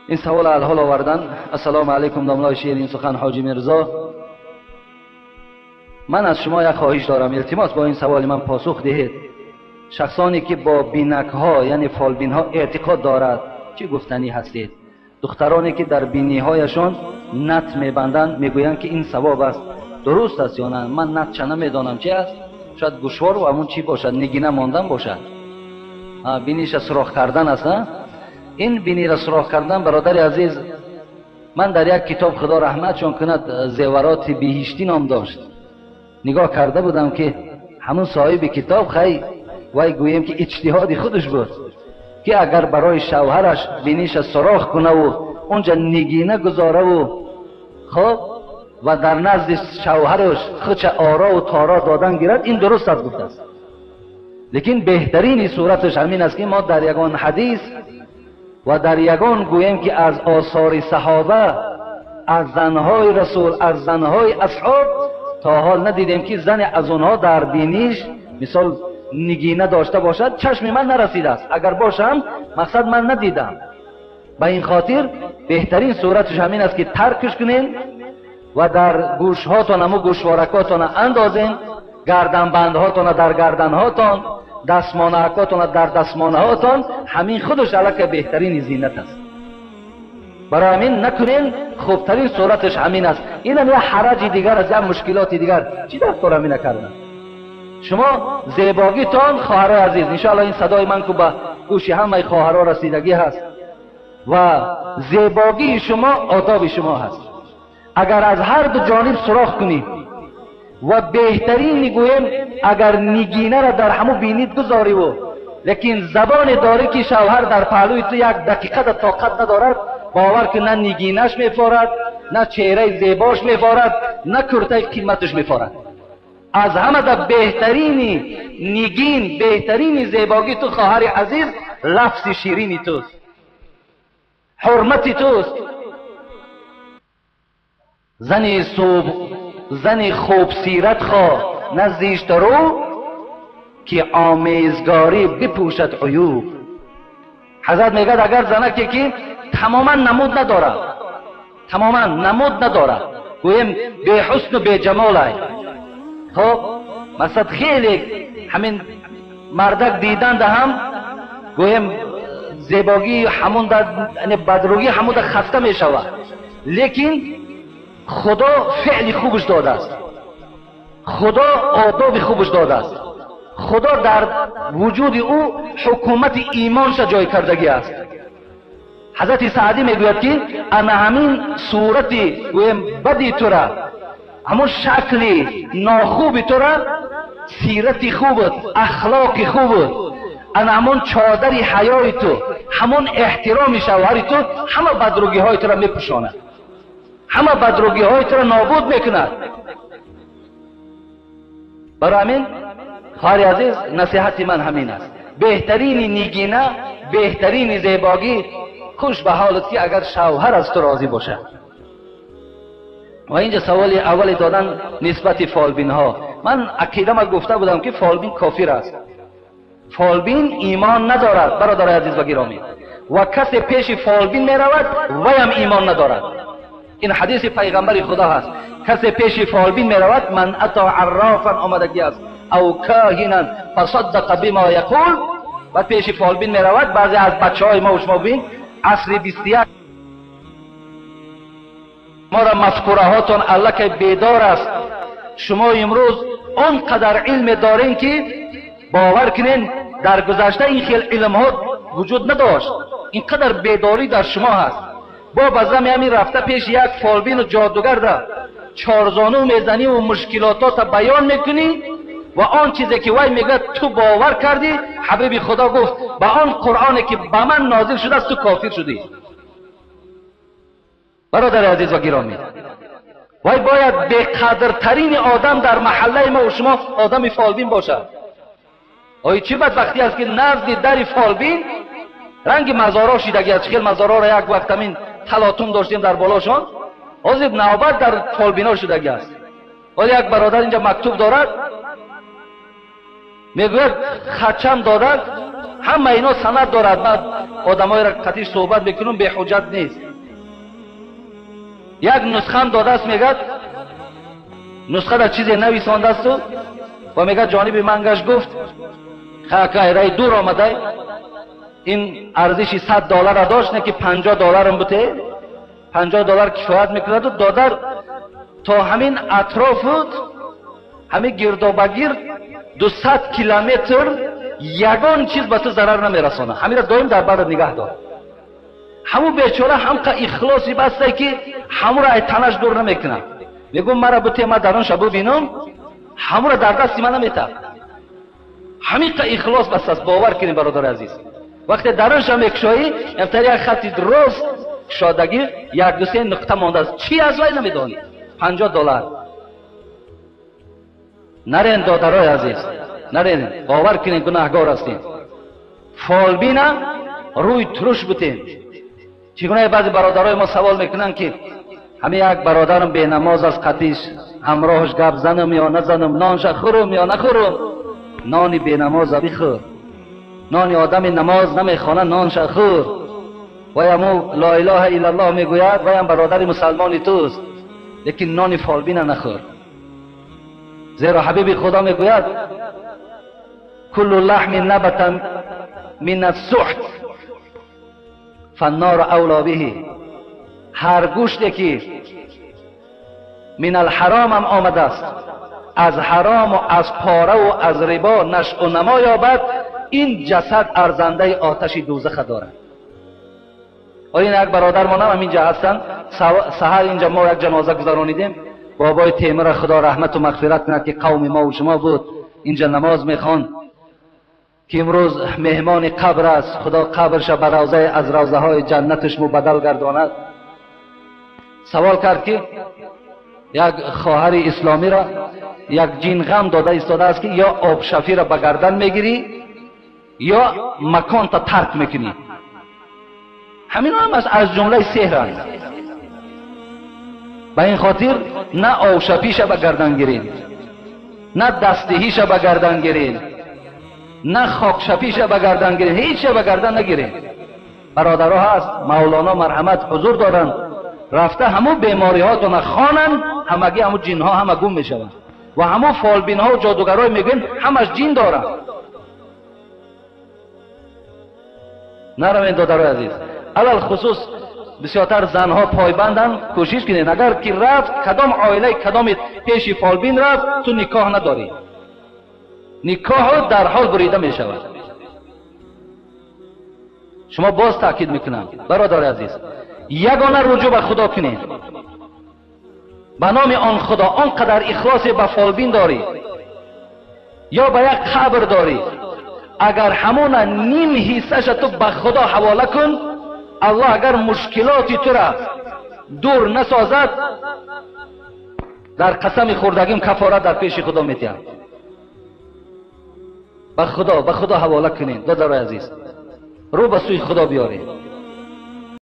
Ин савол алҳол овардан. Ассалому алайкум, домлаи ширин сухан Ҳоҷи Мирзо. Ман аз шумо як хоҳиш дорам, илтимос бо ин саволи ман посух диҳед. Шахсоне ки бо бинакҳо, яъне фолбинҳо эътиқод дорад, чӣ гуфтанӣ ҳастед? Духтароне ки дар биниҳояшон нат мебанданд, мегӯянд ки ин савоб аст. Дуруст аст ё на? Ман натча намедонам чи аст. Шояд гӯшвору ҳамун чӣ бошад, нигина мондан бошад. Биниша сурох кардан аст, а? Ин биниро сурох кардан, бародари азиз, ман дар як китоб, худо раҳматшон кунад, Зевароти биҳиштӣ ном дошт, нигоҳ карда будам, ки ҳамун соҳиби китоб, хай, вай гӯем ки иҷтиҳоди худаш буд, ки агар барои шавҳараш биниша сурох кунаву унҷа нигина гузораву, хоб, ва дар назди шавҳараш худша орову торо додан гирад, ин дуруст аст, гуфтааст. Лекин беҳтарини сураташ ҳамин аст, ки мо дар ягон ҳадис ва дар ягон, гӯем ки, аз осори саҳоба, аз занҳои расул, аз занҳои асҳоб то ҳол надидем, ки зане аз онҳо дар биниш, мисол, нигина дошта бошад. Чашми ман нарасидааст, агар бошам, мақсад, ман надидам. Ба ин хотир беҳтарин сураташ ҳамин аст, ки таркш кунем ва дар гӯшҳотон ҳаму гӯшворакотона андозем, гарданбандҳотона дар гарданҳотон, дастмонаакотона дар дастмонаҳотон. Ҳамин худаш аллакай беҳтарини зинат аст. Барои ҳамин накунем, хубтарин сураташ ҳамин аст. Инам як ҳараҷи дигар аст, як мушкилоти дигар. Чӣ дар кор ҳамина кардан? Шумо зебогитон, хоҳарои азиз, иншоалло ин садои ман ку ба гӯши ҳамаи хоҳаро расидагӣ ҳаст, ва зебогии шумо одоби шумо ҳаст. Агар аз ҳар ду ҷониб сурох кунӣ ва беҳтарин, мегӯем, агар нигинара дар ҳамун бинит гузориву, лекин забоне дорӣ, ки шавҳар дар паҳлӯи ту як дақиқа да тоқат надорад, бовар ки на нигинаш мефорад, на чеҳраи зебош мефорад, на куртаи қиматаш мефорад. Аз ҳамада беҳтарини нигин, беҳтарини зебогӣ ту, хоҳари азиз, лафзи ширини туст, ҳурмати туст. Зани суб, зани хубсират хо, на зиштарӯ, ки омезгорӣ бипӯшад уюб. Ҳазрат мегӯяд, агар занаке ки тамоман намуд надорад, тамоман намуд надорад, гӯем, беҳусну беҷамолай, хоб, масалан, хеле ҳамин мардак диданда ҳам, гӯем, зебогии ҳамунда, бадругӣ ҳамунда хаста мешавад, лекин худо феъли хубаш додааст, худо одоби хубаш додааст, худо дар вуҷуди ӯ ҳукумати имонша ҷой кардагӣ аст. Ҳазрати Саъдӣ мегӯяд, ки ана ҳамин сурати, гӯем, бади тура, ҳамун шакли нохуби тура сирати хубат, ахлоқи хубат, ана ҳамон чодари ҳаёи ту, ҳамон эҳтироми шавҳари ту ҳама бадругиҳои тура мепӯшонад, ҳама бадругиҳои тура нобуд мекунад. Барои ҳамин, хоҳари азиз, насиҳати ман ҳамин аст: беҳтарини нигина, беҳтарини зебогӣ, хуш ба ҳолат, ки агар шавҳар аз ту розӣ бошад. Ва инҷа саволи аввали додан нисбати фолбинҳо. Ман ақидама гуфта будам, ки фолбин кофир аст, фолбин имон надорад, бародари азиз ва гиромӣ, ва касе пеши фолбин меравад, ваям имон надорад. Ин ҳадиси пайғамбари худо ҳаст. Касе пеши фолбин меравад, ман ато аррофан омадагӣ аст, ав каҳинан фасаддақа бима яқул. Ва пеши фолбин меравад. Баъзе аз бачаҳои мо, шумо бин, асри 21 моро мафкураҳотон аллакай бедор аст. Шумо имрӯз он қадар илме дорем, ки бовар кунен, дар гузашта ин хел илмҳо вуҷуд надошт. Ин қадар бедорӣ дар шумо ҳаст. Бо ба зами ҳамин рафта пеши як фолбину ҷодугарда чорзону мезаниву мушкилотота баён мекунӣ ва он чизе ки вай мегӯяд, ту бовар кардӣ. Ҳабиби худо гуфт: ба он Қуръоне ки ба ман нозил шудааст, ту кофир шудӣ. Бародари азиз ва гиромӣ, вай бояд беқадртарини одам дар маҳаллаи мо шумо одами фолбин бошад. Ои, чӣ бадбахтӣ аст, ки назди дари фолбин ранги мазоро шидагӣ аст. Хел мазороро як вақт ҳамин талотум доштем дар болошон, ҳозир навбат дар фолбино шудагӣ аст. Ҳоло як бародар инҷа мактуб дорад, мегӯяд, хачам дорад. Ҳама ино санад дорад. Баъд одамоеро қатиш суҳбат мекунам, беҳуҷҷат нест. Як нусхам додааст, мегӯяд нусха дар чизе нависондаасту ва мегӯяд ҷониби ман гашт, гуфт хакайраи дур омадай, ин арзиши $100 дошт, не ки $50 буте, $50 кифоят мекунаду додар то ҳамин атрофуд, ҳамин гирдобагирд 200 километр ягон чиз ба ту зарар намерасонад. Ҳаминро доим дар барат нигаҳ дор. Ҳамун бечора ҳамқа ихлоси басте ки ҳамуро ай танаш дур намекунад. Мегӯм мара буте, ма дар он ша бубинам, ҳамуро дар дасти ман наметаб. Ҳаминқа ихлос бастааст. Бовар кунед, бародари азиз, вақте дар он ша мекушоӣ, ямтар як хати рост кушодагӣ, як ду се нуқта мондааст, чӣ аз вай намедонӣ. $50 нарен, додарои азиз, нарен, бовар кунед, гунаҳгор ҳастем. Фолбина рӯй туруш бутем. Чӣ гуна баъзе бародарои мо савол мекунанд ки ҳамин як бародарам бенамоз аст, қатиш ҳамроҳаш гап занам ё назанам, нонша хӯрам ё нахӯрам? Нони бенамоза бихӯр, нони одами намоз намехона нонша хӯр. Вай ҳаму ло илоҳа иллаллоҳ мегӯяд, вайам бародари мусалмони туст, лекин нони фолбина нахӯр. Зеро ҳабиби худо мегӯяд куллу лаҳми набата мин ассухт фаннору авло биҳи. Ҳар гӯште ки мин алҳаромам омадааст, аз ҳарому аз пораву аз рибо нашъу намо ёбад, ин ҷасад арзандаи оташи дӯзаха дорад. Оё ин як бародармонам ҳаминҷа ҳастанд. Саҳар инҷа мо як ҷаноза гузаронидем. Бобои Темира худо раҳмату мағфират кунад, ки қавми мо ва шумо буд, инҷа намоз мехонд, ки имрӯз меҳмони қабр аст. Худо қабрша ба равзае аз равзаҳои ҷаннаташ мубаддал гардонад. Савол кард ки як хоҳари исломиро як ҷин ғам дода истодааст, ки ё обшафиро ба гардан мегирӣ, ё маконта тарк мекунӣ. Ҳамин ҳам аз ҷумлаи сеҳранд. Ба ин хотир на обшапиша ба гардан гиред, на дастдиҳиша ба гардан гиред, на хокшапиша ба гардан гиред, ҳечша ба гардан нагиред. Бародаро ҳаст, мавлоно марҳамат ҳузур доранд, рафта ҳамун бемориҳотона хонанд, ҳамагӣ ҳамун ҷинҳо ҳама гум мешаванд. Ва ҳамун фолбинҳо ҷодугарое мегӯянд ҳамаш ҷин доранд. Наравед, додарои азиз, алалхусус бисёртар занҳо пойбанданд. Кӯшиш кунед, агар ки рафт кадом оилаи кадоми пеши фолбин рафт, ту никоҳ надорӣ, никоҳу дар ҳол бурида мешавад. Шумо боз таъкид мекунам, бародари азиз, ягона руҷӯъ ба худо кунед. Ба номи он худо он қадар ихлосе ба фолбин дорӣ ё ба як қабр дорӣ, агар ҳамона ним ҳиссаша ту ба худо ҳавола кун, аллоҳ агар мушкилоти тура дур насозад, дар қасами хӯрдагим кафорат дар пеши худо метиҳад. Ба худо, ба худо ҳавола кунед, додарои азиз, рӯ ба сӯи худо биёред.